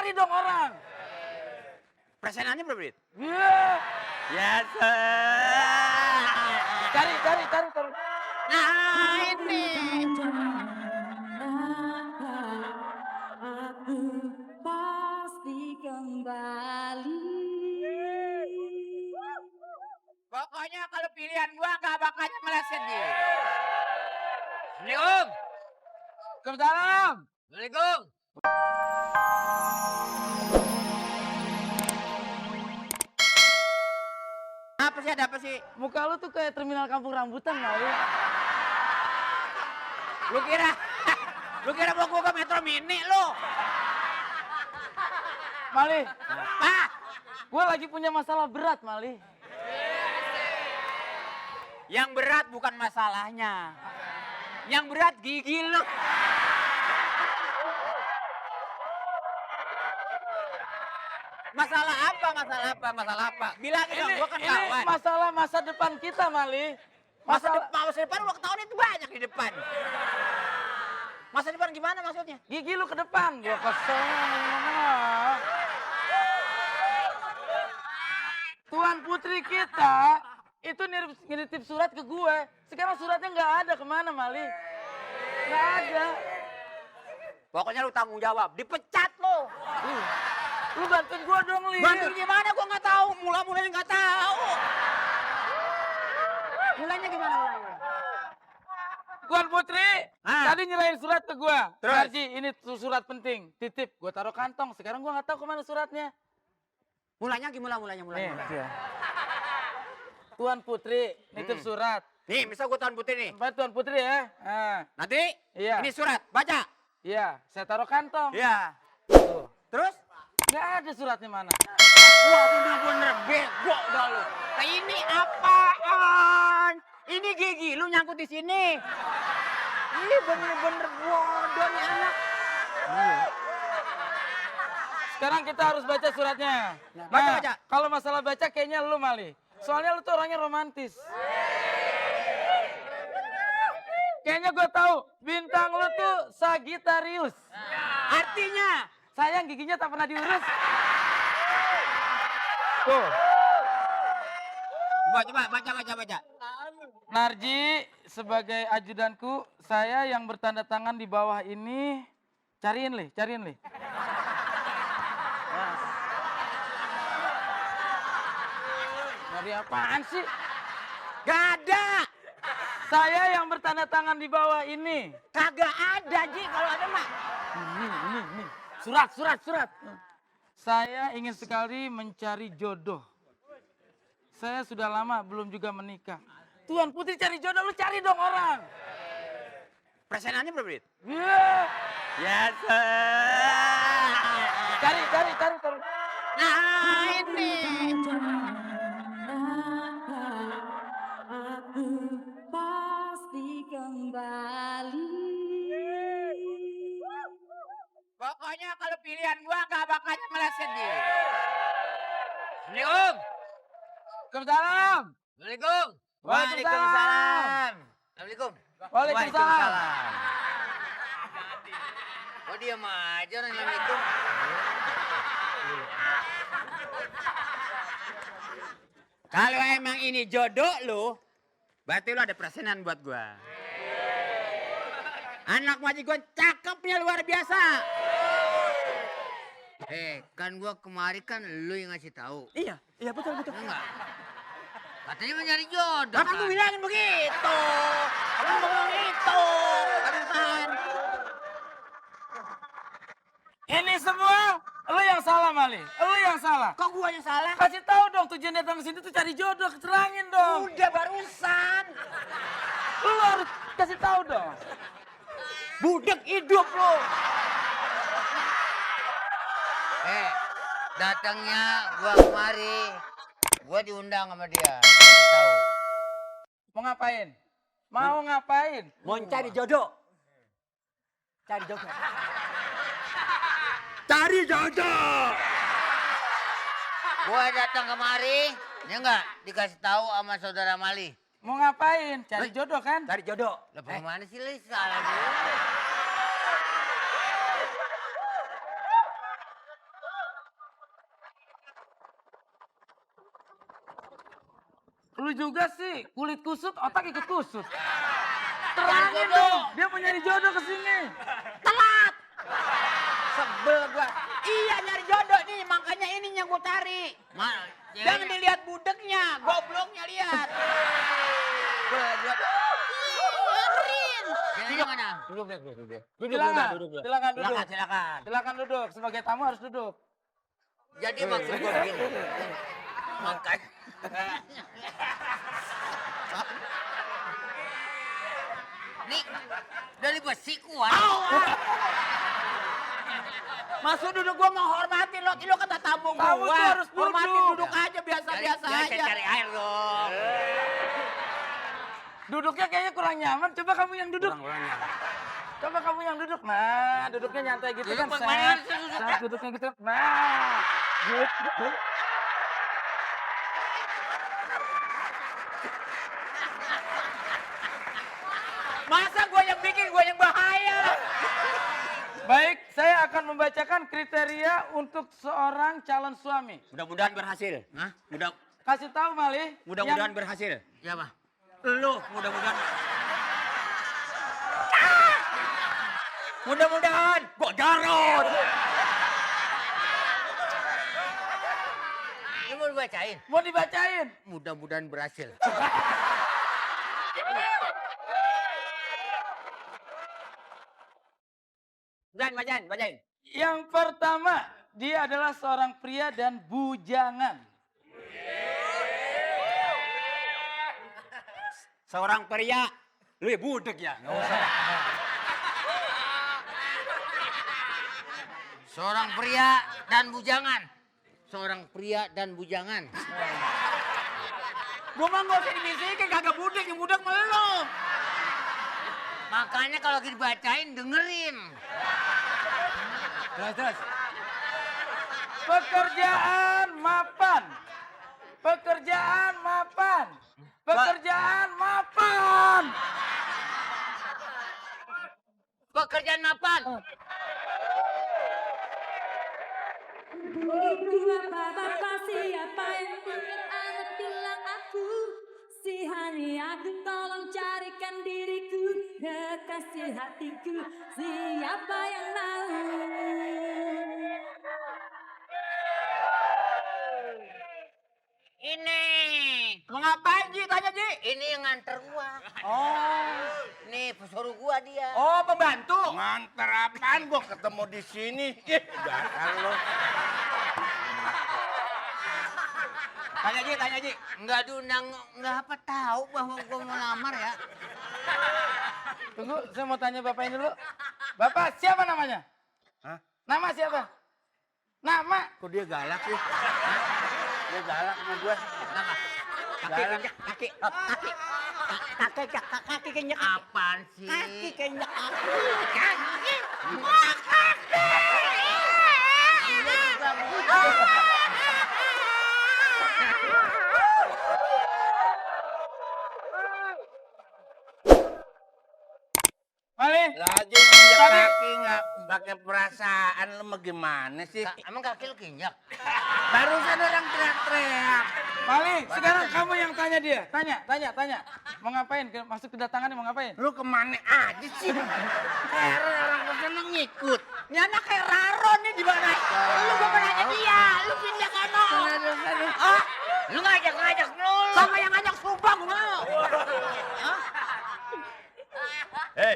cari dong orang. Persenannya berapa duit? Iya. Yes. Cari. Nah ini. Aku pasti kembali. Pokoknya kalau pilihan gua gak bakal meleset nih. Assalamualaikum. Waalaikumsalam. Assalamualaikum. Ada apa sih? Muka lu tuh kayak terminal kampung rambutan kali. Lu kira mau gua ke Metro Mini lu? Mali, Pak, gue lagi punya masalah berat, Mali. yang berat bukan masalahnya. Yang berat gigi lu. Masalah apa? Bilangin dong, gua kan Ini kawan. masalah masa depan kita, Mali. Masa depan ulang tahun itu banyak di depan. Masa depan gimana maksudnya? Gigi lu ke depan. Gua kesel. Tuan putri kita itu nitip surat ke gue. Sekarang suratnya nggak ada, kemana, Mali? Nggak ada. Pokoknya lu tanggung jawab, dipecat lu. Lu bantuin gue dong, Li. Bantuin gimana gua nggak tahu, mulanya nggak tahu. Mulanya gimana mulanya? Tuan putri, tadi nyerahin surat ke gue. Terus? Narji, ini surat penting, titip. Gue taruh kantong, sekarang gue nggak tahu kemana suratnya. Mulanya gimana mulanya? Dia. Tuan putri, nitip surat. Nih, misal gua Tuan Putri nih. Sampai Tuan putri ya. Nah, Nanti Iya. ini surat, baca. iya, saya taruh kantong. Iya. Tuh. Terus? Nggak ada suratnya mana. Wah, bener-bener bego dah lu. Nah, ini apaan? Ini gigi lu nyangkut di sini. Ini bener-bener bodoh nih anak. Sekarang kita harus baca suratnya. Nah, baca. Kalau masalah baca kayaknya lu, Mali. Soalnya lu tuh orangnya romantis. Kayaknya gue tahu, bintang lu tuh Sagittarius. Artinya? Sayang giginya tak pernah diurus. Tuh. Baca. Narji, sebagai ajudanku, saya yang bertanda tangan di bawah ini, cariin, Li. Nyari apaan sih? Gak ada. Saya yang bertanda tangan di bawah ini. Kagak ada, Ji. Kalau ada mah. Ini. Surat. Saya ingin sekali mencari jodoh. Saya sudah lama belum juga menikah. Tuan putri cari jodoh, lu cari dong orang. Persenannya berapa duit? Iya. Yes. Cari. Nah, ini. Aku pasti kembali. Pokoknya kalau pilihan gua gak bakal meleset nih. Assalamualaikum. Waalaikumsalam. Assalamualaikum. Waalaikumsalam. Assalamualaikum. Waalaikumsalam. Oh diam aja orang Assalamualaikum. Kalau emang ini jodoh lu, berarti lu ada persenan buat gua. Anak maji gua cakepnya luar biasa. Kan gua kemarin kan lu yang ngasih tahu. Iya betul. Enggak. Katanya mau nyari jodoh. Kan aku bilangin begitu. Kamu ngomong itu. Kan. Ini semua lu yang salah, Mali. Lu yang salah. Kok gua yang salah? Kasih tahu dong tujuan datang ke sini tuh cari jodoh, terangin dong. Udah barusan. Lu harus kasih tahu dong. Budek hidup lu. Datangnya gua kemari. Gua diundang sama dia. Kasih tahu. Mau ngapain? Mau ngapain? Mau cari jodoh. Cari jodoh. Gua datang kemari, ya enggak dikasih tahu sama saudara Mali. Mau ngapain? Cari jodoh kan? Cari jodoh. Lah mana sih lu salah dulu. Lu juga sih, kulit kusut, otak ikut kusut. Cari Terangin jodoh. dong, dia mau nyari jodoh ke sini. Telat. Sebel gua. Iya nyari jodoh nih, makanya ininya gua cari. Jangan dilihat budeknya, gobloknya lihat. Ngerin. Jadi mana? Duduk. Silakan, silakan duduk. Silakan. Silakan duduk, sebagai tamu harus duduk. Jadi maksud gua begini. Makanya. Nih, dari besi kuat. Maksud duduk gua menghormati lo kata tamu gua. Tamu tuh harus duduk. Hormati duduk aja biasa-biasa aja. Cari air dong. Duduknya kayaknya kurang nyaman, coba kamu yang duduk. Coba kamu yang duduk. Nah, duduknya nyantai gitu Duduk kan. bagaimana Sat. sih duduk? Sat, duduknya gitu. Nah, gitu. Masa gua yang bikin, gua yang bahaya. Baik, saya akan membacakan kriteria untuk seorang calon suami. Mudah-mudahan berhasil. Hah? Kasih tahu Mali. Mudah-mudahan berhasil. Siapa? Lu mudah-mudahan. Mudah-mudahan. Kok Jarod? Ini mau dibacain? Mau dibacain? Mudah-mudahan berhasil. Bacain. Yang pertama, dia adalah seorang pria dan bujangan. Seorang pria. Lu ya budek ya? Nggak usah. Seorang pria dan bujangan. Seorang pria dan bujangan. Gua mah nggak usah dibisikin, kagak budek, yang budek melu. Makanya kalau dibacain dengerin. Terus. Pekerjaan mapan. Pekerjaan mapan. Pekerjaan mapan. Pekerjaan mapan. Itu apa bapak siapa yang ingin anak bilang aku. Si Hani aku tolong carikan diriku. Kekasih hatiku siapa yang tahu. Ini. Mau ngapain Ji? Tanya Ji. Ini yang nganter gua. Oh. Nih pesuruh gua dia. Oh pembantu. Nganter apaan gua ketemu di sini? Dasar lo. Tanya Ji. Enggak diundang, enggak apa tahu bahwa gua mau lamar ya. Tunggu, saya mau tanya bapak ini dulu. Bapak siapa namanya? Hah? Nama siapa? Nama? Kok dia galak sih? Dia galak sama gue. Kenapa? Kaki kenyek. Apaan sih? Kaki kenyek aku. Kaki. Mali. Lagi nginjek Tadi- kaki nggak pakai perasaan lo mau gimana sih? Emang kaki lu kenyek? Barusan orang teriak-teriak. Mali, sekarang kamu yang tanya dia. Tanya. Mau ngapain? Masuk kedatangannya mau ngapain? Lu kemana aja sih? Heran orang kesana ngikut. Ini anak kayak Raro nih di mana? Lu gak pernah nanya dia, lu pindah kono. Ah, lu ngajak lu. Sama yang ngajak sumpah gue mau. Hei.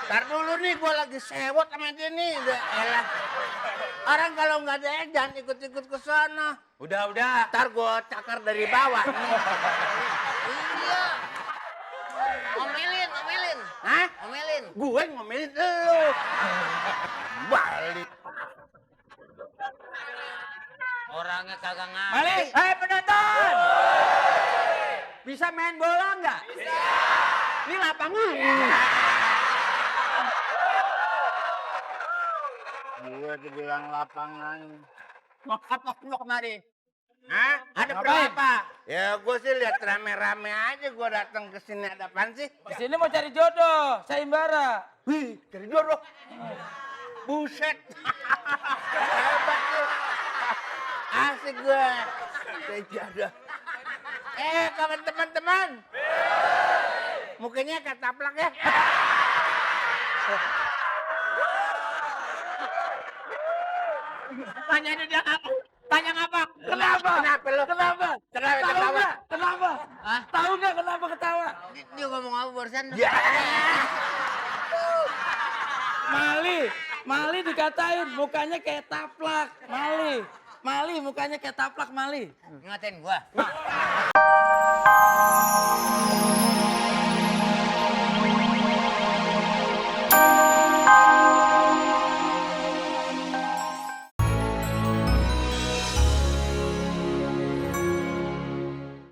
Ntar dulu nih gua lagi sewot sama dia nih. Udah elah. Orang kalau nggak ada jangan ikut-ikut ke sana. Udah. Ntar gua cakar dari bawah. Iya. Omelin. Hah? Omelin. Gue ngomelin lu. Balik. Orangnya kagak ngerti. Mali. Hei penonton. Bisa main bola nggak? Bisa. Ini lapangan. Gue dibilang lapangan. Mau kemari. Hah? Ada Ngapain? berapa? Ya gue sih lihat rame-rame aja gue datang ke sini. Ada apaan sih? Di sini mau cari jodoh, sayembara. Wih, cari jodoh. Buset. Hebat lu. Asik gue. Sejadah. Kawan teman-teman. Mukanya kayak taplak ya. Tanya dia apa? Tanya apa? Kenapa? Kenapa lo? Kenapa? Kenapa Tahu ketawa? nggak? Kenapa? Hah? Tahu nggak kenapa ketawa? Dia ngomong apa barusan? Ya. Mali dikatain mukanya kayak taplak. Mali mukanya kayak taplak Mali. Ngatain gua.